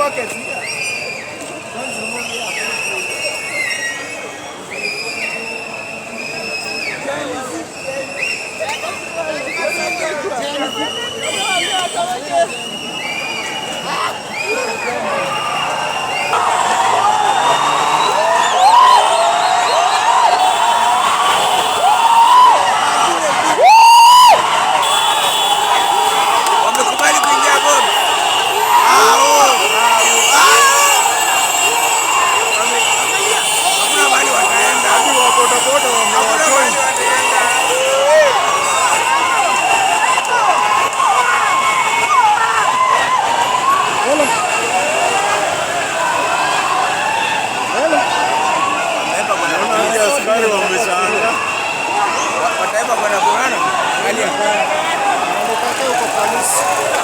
Pockets here. Don't remove here. Wamekubali kuingia bomu. Ah, oh, ah, oh. Angalia. Hakuna mahali wataenda. Hadi wa bodaboda Hakuna wamewajoin. mahali wataenda. Hello. Hello. Wataipa kwenda Naona hadi polisi. askari wameshangaa. Wataipa kwenda kuona. Angalia.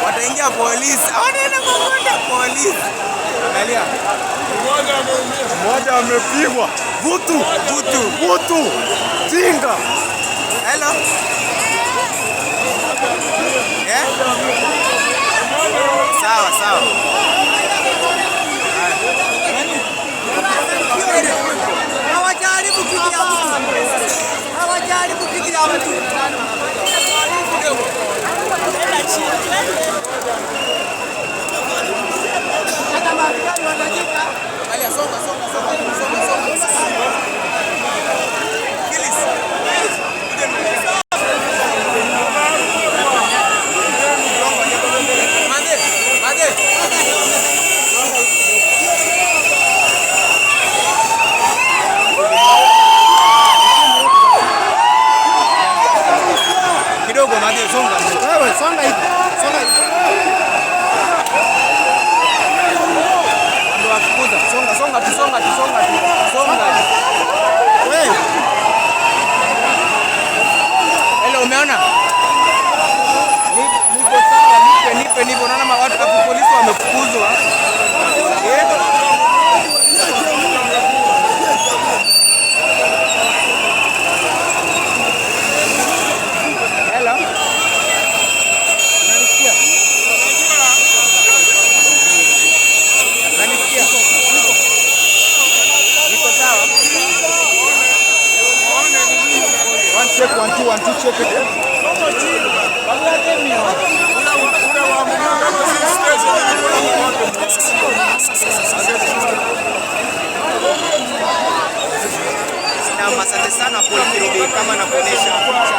Wataingia polisi. Hawataenda kwa polisi. Angalia. Mmoja amepigwa. Vutu, Vutu. vutu. Tinga. Hello. Eh? Sawa sawa. Hawajaribu kitu ya mtu. Hawajaribu kitu ya mtu. Enda chini. Hata maaskari watajika. Angalia, songa songa songa songa songa. Phyllis. Phyllis. Kuja mbele. Mande, mande. Kidogo mande, songa. Wewe songa hivi. Songa hivi. Wamewafukuza. Songa, songa tu, songa tu, songa tu. Songa. Wewe. Hello, umeona? Niko sawa, nipe, nipe, nipe. Unaona watu hapo polisi wamefukuzwa. Eh? Hello. Unanisikia? Unanisikia? Niko sawa? One check, one, two, one, two, check it. Naam, asante sana Paul Kirubi, kama nakuonyesha picha.